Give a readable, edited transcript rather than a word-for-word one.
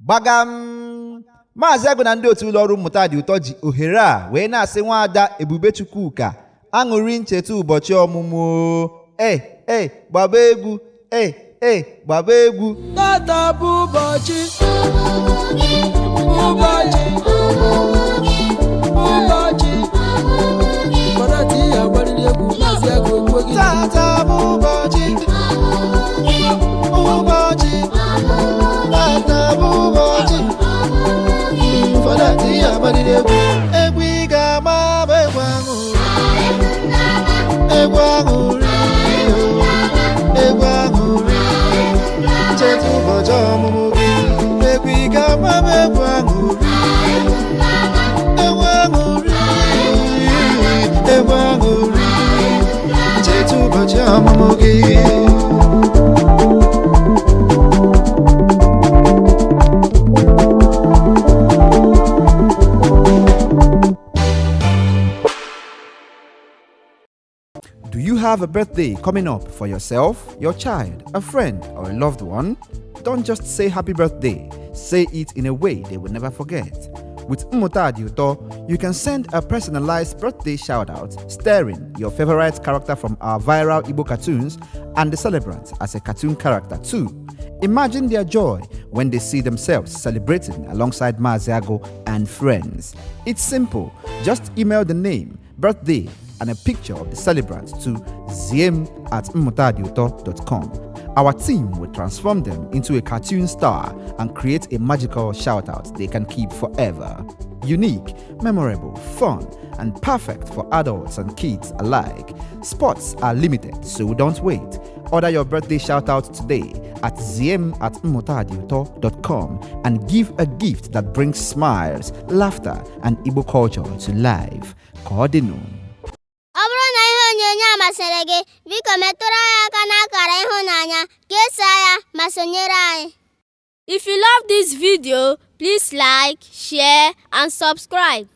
Gbagam! Maazị Agụ na ndị otu ụlọọrụ Mmụta Dị Ụtọ ji ohere a wee na-asị nwaada Ebube Chukwuka aṅụrị ncheta ụbọchị ọmụmụ o. E e gbaba egwu, e e gbaba egwu. Tata bụ ụbọchị, ụbọchị, ụbọchị. Kọdati ya agbarịrị egwu, Maazị Agụ egbuo gị. Tata bụ ụbọchị, ụbọchị, tata bụ ụbọchị. Fọdati ya gbaliri egwu, egwu ị ga-ama bụ egwu aṅụrị, egwu aṅụrị, egwu aṅụrị. Cheta ụbọchị ọmụmụ gị, egwu ị ga-ama bụ egwu aṅụrị, egwu aṅụrị, egwu aṅụrị. Cheta ụbọchị ọmụmụ gị. Do you have a birthday coming up for yourself, your child, a friend, or a loved one? Don't just say happy birthday, say it in a way they will never forget. With Mmụta Dị Ụtọ, you can send a personalized birthday shout out starring your favorite character from our viral Igbo cartoons and the celebrant as a cartoon character too. Imagine their joy when they see themselves celebrating alongside Maazị Agụ and friends. It's simple. Just email the name, birthday, and a picture of the celebrant to ziem@mmutadiuto.com. Our team will transform them into a cartoon star and create a magical shout out they can keep forever. Unique, memorable, fun, and perfect for adults and kids alike. Spots are limited, so don't wait. Order your birthday shout out today at ziem@mmutadiuto.com and give a gift that brings smiles, laughter, and Igbo culture to life. Ka ọ dịnụ. Ọ bụrụ na ihe onyonyo a masịrị gị, biko metụrụ anyị aka n'akara ịhụnanya, kesaa ya ma sonyere anyị. If you love this video, please like, share and subscribe.